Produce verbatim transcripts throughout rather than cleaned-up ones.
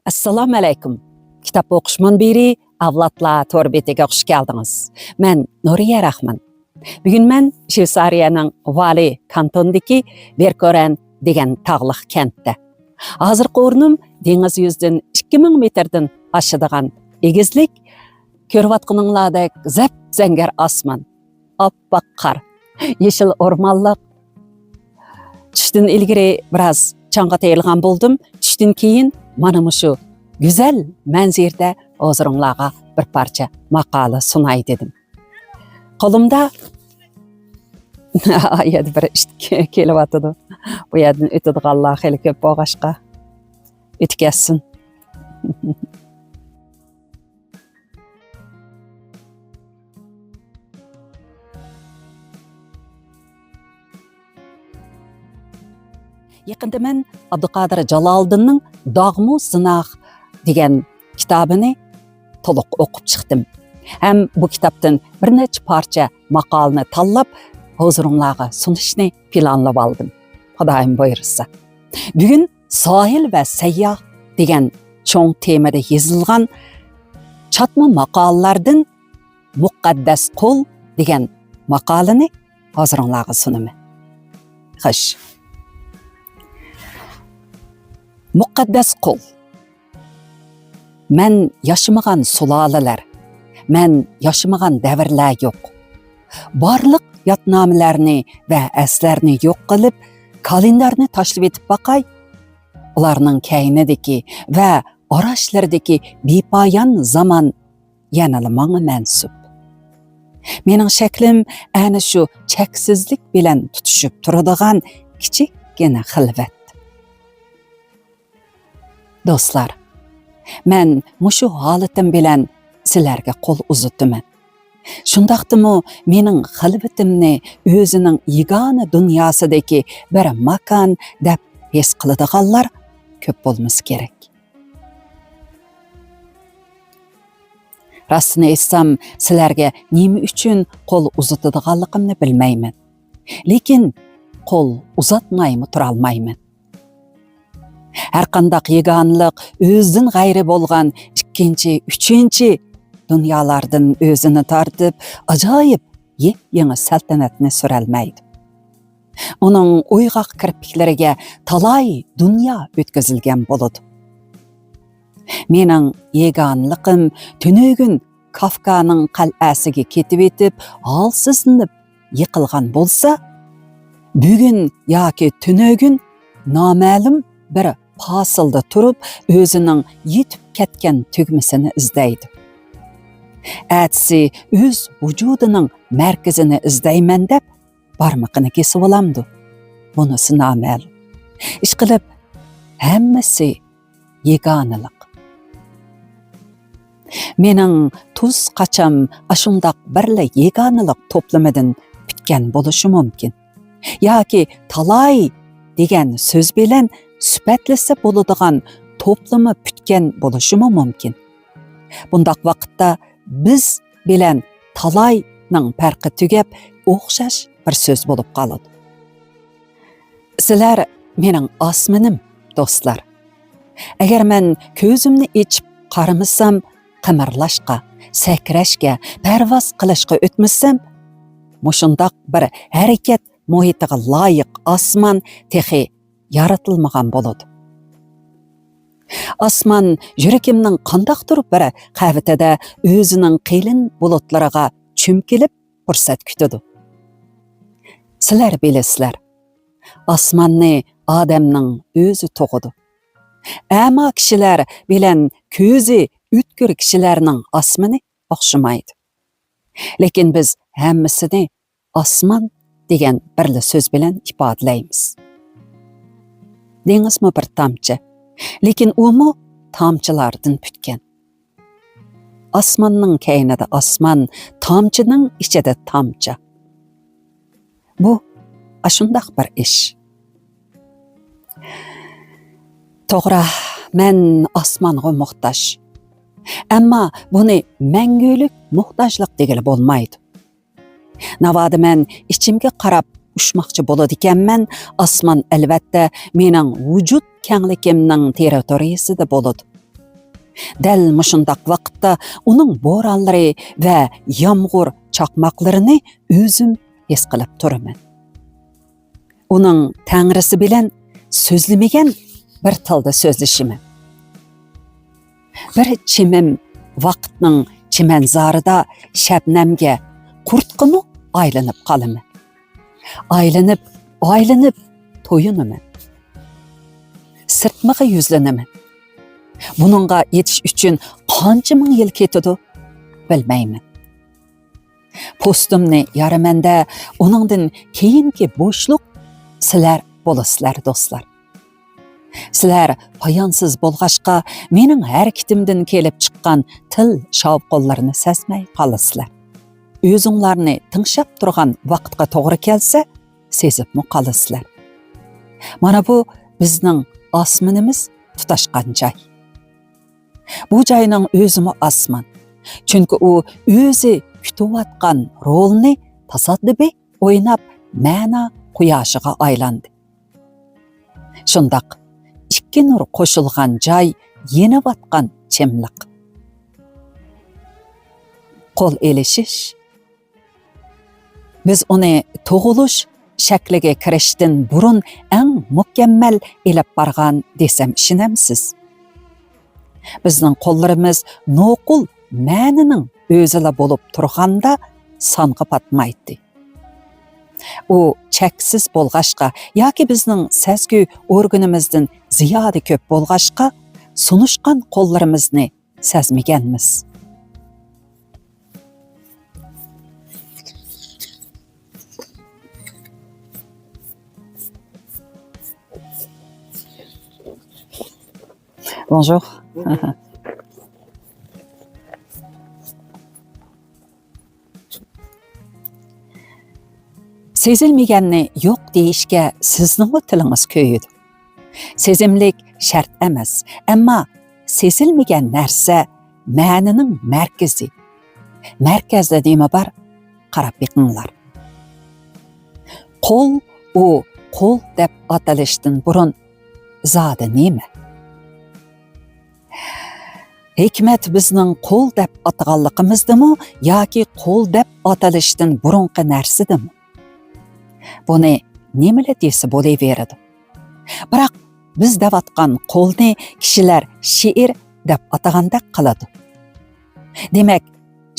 ئەسسالامۇ ئەلەيكۇم. كىتاب ئوقۇش مۇنبىرى ئەۋلادلار تور بېتىگە خۇش كەلدىڭىز. مەن نۇرىيە راخمان. بۈگۈن مەن شۋېتسارىيەنىڭ ۋالى كانتوندىكى ۋېركورەن دېگەن تاغلىق كەنتتە. ھازىرقى ئورنۇم دېڭىز يۈزىدىن ئىككى مىڭ مېتىردىن ئاشىدىغان ئېگىزلىك، كۆرۈۋاتقىنىڭلاردەك زەپ-زەڭگەر ئاسمان، ئاپئاق قار، يېشىل ئورمانلىق. چۈشتىن ئىلگىرى بىراز چاڭغا تېيىلغان بولدۇم. چۈشتىن كېيىن مانا مۇشۇ گۈزەل مەنزىرىدە ھۇزۇرۇڭلارغا بىر پارچە ماقالە سۇناي دېدىم. قولۇمدا ئايەدە بىر ئىت كېلىۋاتىدۇ. بۇ يەردىن ئۆتىدىغانلار خېلى كۆپ بولغاچقا، ئۆتۈپ كەتسۇن. يېقىندا مەن ئابدۇقادىر جالالىدىننىڭ داغمۇ زىنا دېگەن كىتابىنى تولۇق ئوقۇپ چىقتىم. ھەم بۇ كىتابتىن بىر نەچچە پارچە ماقالىنى تاللاپ، ھۇزۇرۇڭلارغا سۇنۇشنى پىلانلىۋالدىم. خۇدايىم بۇيرۇسا. بۈگۈن ساھىل ۋە سەيياھ دېگەن چوڭ تېمىدا يېزىلغان چاتما ماقالىلەردىن مۇقەددەس قول دېگەن ماقالىنى ھۇزۇرۇڭلارغا سۇنىمەن. خوش. مۇقەددەس قول. مەن ياشىمىغان سۇلالىلەر، مەن ياشىمىغان دەۋرلەر يوق. بارلىق يادنامىلەرنى ۋە ئەسلەرنى يوق قىلىپ، كالېندارنى تاشلىۋېتىپ باقاي. ئۇلارنىڭ كەينىدىكى ۋە ئاراشلىرىدىكى بىپايان زامان يەنىلا ماڭا مەنسۇپ. مېنىڭ شەكلىم ئەنە شۇ چەكسىزلىك بىلەن تۇتىشىپ تۇرىدىغان كىچىككىنە خىلۋەت. دوستلار، مەن مۇشۇ ھالىتىم بىلەن سىلەرگە قول ئۇزىتىمەن. شۇنداقتىمۇ مېنىڭ خىلۋىتىمنى ئۆزىنىڭ يېگانە دۇنياسىدىكى بىر ماكان دەپ ھېس قىلىدىغانلار كۆپ بولمىسا كېرەك. راستىنى ئېيتسام، سىلەرگە نېمە ئۈچۈن قول ئۇزىتىدىغانلىقىمنى بىلمەيمەن. لېكىن قول ئۇزاتمايمۇ تۇرالمايمەن. ھەرقانداق يېگانىلىق ئۆزىدىن غەيرى بولغان ئىككىنچى، ئۈچىنچى دۇنيالاردىن ئۆزىنى تارتىپ، ئاجايىپ يېپيېڭى سەلتەنەتنى سۈرەلمەيدۇ. ئۇنىڭ ئويغاق كىرپىكلىرىگە تالاي دۇنيا ئۆتكۈزۈلگەن بولىدۇ. مېنىڭ يېگانىلىقىم تۈنۈگۈن كافكانىڭ قەلئەسىگە كېتىۋېتىپ، ھالسىزلىنىپ يىقىلغان بولسا، بۈگۈن ياكى تۈنۈگۈن نامەلۇم بىر پاسىلدا تۇرۇپ، ئۆزىنىڭ يېتىپ كەتكەن تۈگمىسىنى ئىزدەيدۇ. ئەتىسى ئۆز ۋۇجۇدىنىڭ مەركىزىنى ئىزدەيمەن دەپ بارمىقىنى كېسىۋالامدۇ؟ بۇنىسى نامەلۇم. ئىشقىلىپ، ھەممىسى يېگانىلىق. مېنىڭ تۇز قاچام ئاشۇنداق بىرلا يېگانىلىق توپلىمىدىن پۈتكەن بولۇشى مۇمكىن. ياكى تالاي دېگەن سۆز بىلەن سۈپەتلىسە بولىدىغان توپلىما پۈتكەن بولۇشىمۇ مۇمكىن. بۇنداق ۋاقىتتا بىز بىلەن تالاينىڭ پەرقى تۈگەپ، ئوخشاش بىر سۆز بولۇپ قالىدۇ. سىلەر مېنىڭ ئاسمىنىم، دوستلار. ئەگەر مەن كۆزۈمنى ئېچىپ قارىمىسام، قىمىرلاشقا، سەكرەشكە، پەرۋاز قىلىشقا ئۆتمىسەم، مۇشۇنداق بىر ھەرىكەت مۇھىتىغا لايىق ئاسمان تېخى يارىتىلمىغان بولىدۇ. ئاسمان يۈرىكىمنىڭ قانداقتۇر بىر قەۋىتىدە ئۆزىنىڭ قېلىن بۇلۇتلىرىغا چۈمكىلىپ پۇرسەت كۈتىدۇ. سىلەر بىلىسىلەر، ئاسماننى ئادەمنىڭ ئۆزى تۇغىدۇ. ئەما كىشىلەر بىلەن كۆزى ئۆتكۈر كىشىلەرنىڭ ئاسمىنى ئوخشىمايدۇ. لېكىن بىز ھەممىسىنى ئاسمان دېگەن بىرلا سۆز بىلەن ئىپادىلەيمىز. دېڭىزمۇ بىر تامچە، لېكىن ئۇمۇ تامچىلاردىن پۈتكەن. ئاسماننىڭ كەينىدە ئاسمان، تامچىنىڭ ئىچىدە تامچە. بۇ ئاشۇنداق بىر ئىش. توغرا، مەن ئاسمانغا موھتاج. ئەمما بۇنى مەڭگۈلۈك موھتاجلىق دېگىلى بولمايدۇ. ناۋادا مەن ئىچىمگە قاراپ ئۇچماقچى بولىدىكەنمەن، ئاسمان ئەلۋەتتە مېنىڭ ۋۇجۇد كەڭلىكىمنىڭ تېررىتورىيىسىدە بولىدۇ. دەل مۇشۇنداق ۋاقىتتا ئۇنىڭ بورانلىرى ۋە يامغۇر چاقماقلىرىنى ئۆزۈم ھېس قىلىپ تۇرىمەن. ئۇنىڭ تەڭرىسى بىلەن سۆزلىمىگەن بىر تىلدا سۆزلىشىمەن. بىر چىمىم ۋاقىتنىڭ چىمەنزارىدا شەبنەمگە، قۇرتقىمۇ ئايلىنىپ قالىمەن. ئايلىنىپ، ئايلىنىپ تويۇنىمەن. سىرتمىغا يۈزلىنىمەن. بۇنىڭغا يېتىش ئۈچۈن قانچە مىڭ يىل كېتىدۇ، بىلمەيمەن. پوستۇمنى يارىمەندە، ئۇنىڭدىن كېيىنكى بوشلۇق سىلەر بولىسىلەر، دوستلار. سىلەر پايانسىز بولغاچقا، مېنىڭ ھەرىكىتىمدىن كېلىپ چىققان تىل شاۋقۇنلىرىنى سەزمەي قالىسىلەر. ئۆزۈڭلارنى تىڭشاپ تۇرغان ۋاقىتقا توغرا كەلسە، سېزىپمۇ قالىسىلەر. مانا بۇ بىزنىڭ ئاسمىنىمىز تۇتاشقان جاي. بۇ جاينىڭ ئۆزىمۇ ئاسمان. چۈنكى ئۇ ئۆزى كۈتۈۋاتقان رولنى تاسادىپىي ئويناپ، مەنا قۇياشىغا ئايلاندى. شۇنداق، ئىككى نۇر قوشۇلغان جاي، يېنىۋاتقان چىملىق. قول ئېلىشىش. بىز ئۇنى تۇغۇلۇش شەكلىگە كىرىشتىن بۇرۇن ئەڭ مۇكەممەل ئېلىپ بارغان دېسەم ئىشىنەمسىز؟ بىزنىڭ قوللىرىمىز نوقۇل مەنىنىڭ ئۆزىلا بولۇپ تۇرغاندا سانغا پاتمايتتى. ئۇ چەكسىز بولغاچقا ياكى بىزنىڭ سەزگۈ ئورگىنىمىزدىن زىيادە كۆپ بولغاچقا، سۇنۇشقان قوللىرىمىزنى سەزمىگەنمىز. بونژور. سېزىلمىگەننى يوق دېيىشكە سىزنىڭمۇ تىلىڭىز كۆيىدۇ. سېزىملىك شەرت ئەمەس، ئەمما سېزىلمىگەن نەرسە مەنىنىڭ مەركىزى. مەركەزدە نېمە بار؟ قاراپ بېقىڭلار. قول، ئۇ قول دەپ ئاتىلىشتىن بۇرۇن زادى نېمە؟ ھېكمەت بىزنىڭ قول دەپ ئاتىغانلىقىمىزدىمۇ ياكى قول دەپ ئاتىلىشتىن بۇرۇنقى نەرسىدىمۇ؟ بۇنى نېمىلا دېسە بولۇۋېرىدۇ. بىراق بىز دەۋاتقان قولنى كىشىلەر شېئىر دەپ ئاتىغاندەك قىلىدۇ. دېمەك،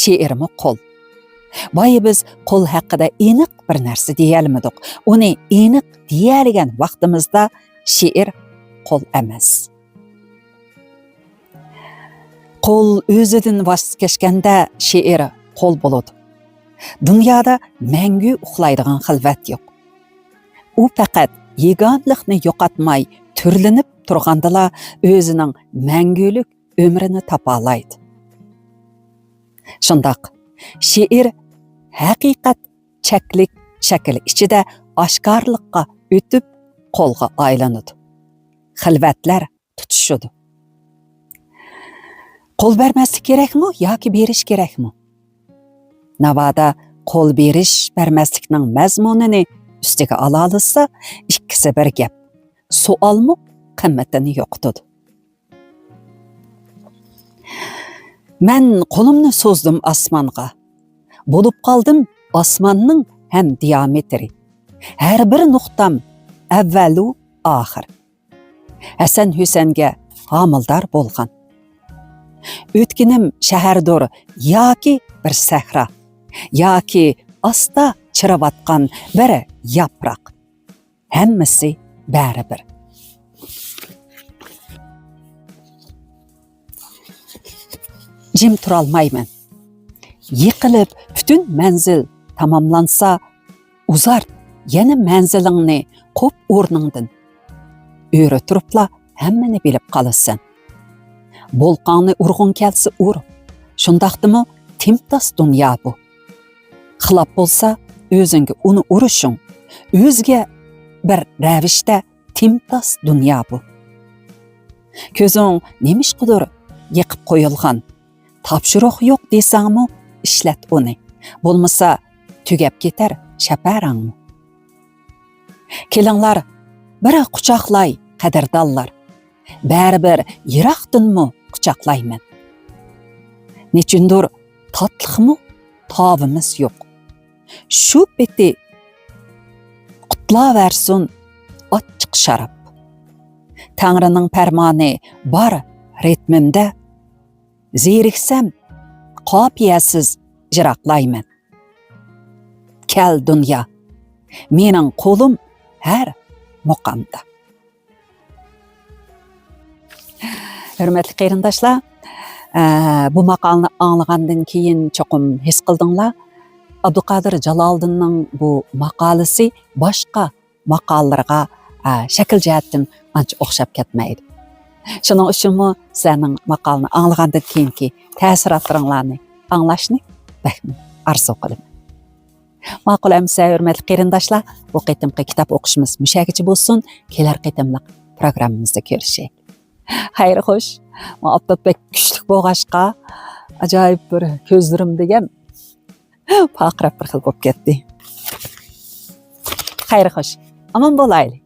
شېئىرمۇ قول. بايا بىز قول ھەققىدە ئېنىق بىر نەرسە دېيەلمىدۇق. ئۇنى ئېنىق دېيەلىگەن ۋاقتىمىزدا شېئىر قول ئەمەس. قول ئۆزىدىن ۋاز كەچكەندە شېئىر قول بولىدۇ. دۇنيادا مەڭگۈ ئۇخلايدىغان خىلۋەت يوق. ئۇ پەقەت يېگانىلىقنى يوقاتماي تۈرلىنىپ تۇرغاندىلا ئۆزىنىڭ مەڭگۈلۈك ئۆمرىنى تاپالايدۇ. شۇنداق، شېئىر ھەقىقەت چەكلىك شەكىل ئىچىدە ئاشكارىلىققا ئۆتۈپ قولغا ئايلىنىدۇ. خىلۋەتلەر تۇتۇشىدۇ. قول بەرمەسلىك كېرەكمۇ ياكى بېرىش كېرەكمۇ؟ ناۋادا قول بېرىش بەرمەسلىكنىڭ مەزمۇنىنى ئۈستىگە ئالالىسا، ئىككىسى بىر گەپ. سوئالمۇ قىممىتىنى يوقىتىدۇ. مەن قولۇمنى سوزدۇم ئاسمانغا. بولۇپ قالدىم ئاسماننىڭ ھەم دىيامېتىرى. ھەر بىر نۇقتام ئەۋۋەلۇ ئاخىر. ھەسەن ھۈسەنگە ھامىلىدار بولغان. ئۆتكىنىم شەھەردۇر ياكى بىر سەھرا، ياكى ئاستا چىرىۋاتقان بىر ياپراق. ھەممىسى بەرىبىر. جىم تۇرالمايمەن. يىقىلىپ پۈتۈن مەنزىل تاماملانسا، ئۇزارت يەنە مەنزىلىڭنى، قوپ ئورنۇڭدىن. ئۆرە تۇرۇپلا ھەممىنى بىلىپ قالىسەن. بولقاڭنى ئۇرغۇڭ كەلسە ئۇر. شۇنداقتىمۇ تىمتاس دۇنيا بۇ. خىلاپ بولسا، ئۆزۈڭگە ئۇنى ئۇرۇشۇڭ. ئۆزگە بىر رەۋىشتە تىمتاس دۇنيا بۇ. كۆزۈڭ نېمىشقىدۇر يېقىپ قويۇلغان. تاپشۇرۇق يوق دېسەڭمۇ، ئىشلەت ئۇنى. بولمىسا، تۈگەپ كېتەر شەپەرەڭمۇ. كېلىڭلار، بىر قۇچاقلاي، قەدىردانلار. بەرىبىر يىراقتىنمۇ قۇچاقلايمەن. نېچۈندۇر تاتلىقمۇ تاۋىمىز يوق. شۇ پېتى قۇتلاۋەرسۇن ئاچچىق شاراب. تەڭرىنىڭ پەرمانى بار رىتمىمدە، زېرىكسەم قاپىيەسىز جىراقلايمەن. كەل دۇنيا، مېنىڭ قولۇم ھەر مۇقامدا. ھۆرمەتلىك قېرىنداشلار، ئە، بۇ ماقالىنى ئاڭلىغاندىن كېيىن چوقۇم ھېس قىلدىڭلار، ئابدۇقادىر جالالىدىننىڭ بۇ ماقالىسى باشقا ماقالىلىرىغا، ئە، شەكىل جەھەتتىن ئانچە ئوخشاپ كەتمەيدۇ. شۇنىڭ ئۈچۈنمۇ سىلەرنىڭ ماقالىنى ئاڭلىغاندىن كېيىنكى تەسىراتلىرىڭلارنى ئاڭلاشنى بەكمۇ ئارزۇ قىلىمەن. ماقۇل ئەمىسە، ھۆرمەتلىك قېرىنداشلار، بۇ قېتىمقى كىتاب ئوقۇشىمىز مۇشۇ يەرگىچە بولسۇن. كېلەر قېتىملىق پروگراممىمىزدا كۆرۈشەيلى. خەير خوش. مانا ئاپتاپ بەك كۈچلۈك بولغاچقا، ئاجايىپ بىر كۆزلىرىم دېگەن پارقىراپ بىر خىل بولۇپ كەتتى. خەير خوش. ئامان بولايلى.